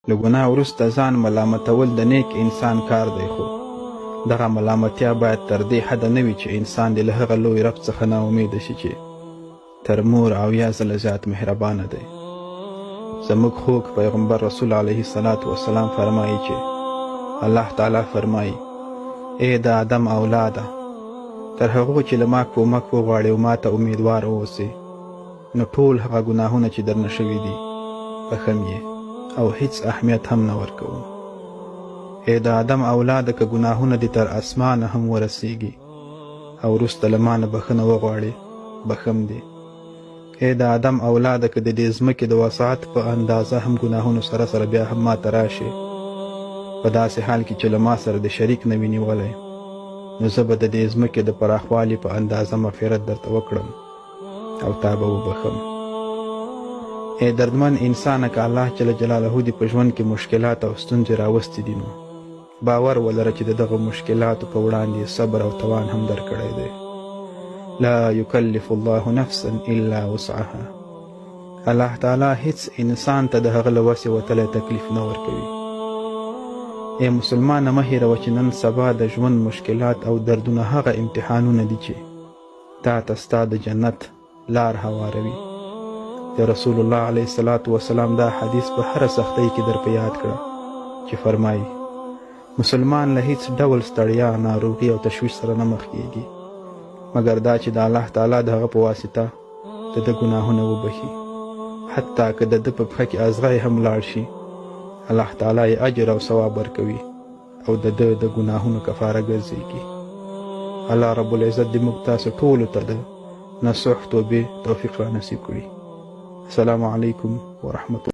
له ګناه وروسته ځان ملامتول د نیک انسان کار دی، خو دغه ملامتیا باید تر دې حده نه وي چې انسان دې له هغه لوی رب څخه نا امیده شي چې تر مور 70 ځله زیات مهربانه دی. زموږ خوږ پیغمبر رسول علیه الصلاة والسلام فرمایي چې الله تعالی فرمایي: ای د آدم اولاده، تر هغو چې له ما کومک وغواړې او ما ته امیدوار اوسې، نو ټول هغه ګناهونه چې درنه شوي دي بښم یې او هیڅ اهمیت هم نه ورکوم. ای د آدم اولاده، که ګناهونه دې تر اسمانه هم ورسیږي او وروسته له ما نه بښنه وغواړې، بښم دې. ای د آدم اولاده، که د دې ځمکې د وسعت په اندازه هم ګناهونو سره سره بیا هم ما ته راشې، په داسې حال کې چې له ما سره د شریک نه وي نیولی، نو زه به د دې ځمکې د پراخوالي په اندازه مغفرت درته وکړم او تا به وبخښم. ای دردمن انسانه، که الله جل جلاله دې په ژوند کې مشکلات او ستونزې راوستي دي، نو باور ولره چې د دغو مشکلاتو په وړاندې صبر او توان هم درکړی دی. لا یکلف الله نفسا الا وسعها. الله تعالی هیڅ انسان ته د هغه له وسې وتلی تکلیف نه ورکوي. ای مسلمانه، مه هېروه چې نن سبا د ژوند مشکلات او دردونه هغه امتحانونه دي چې تا ته ستا د جنت لار هواروي. د رسول الله علیه الصلاة والسلام دا حدیث په هره سختۍ کې در په یاد کړه چې فرمایي: مسلمان له هیڅ ډول ستړیا، ناروغي او تشویش سره نه مخ کیږي، مګر دا چې د الله تعالی د هغه په واسطه د ده ګناهونه وبخي، حتی که د ده په پښه کې ازغی هم لاړ شي، الله تعالی یې اجر او ثواب ورکوي او د ده د ګناهونو کفاره ګرځېږي. الله رب العزت دې موږ تاسو ټولو ته د نصوح توبې توفیق را نصیب کړي. السلام علیکم ورحمت.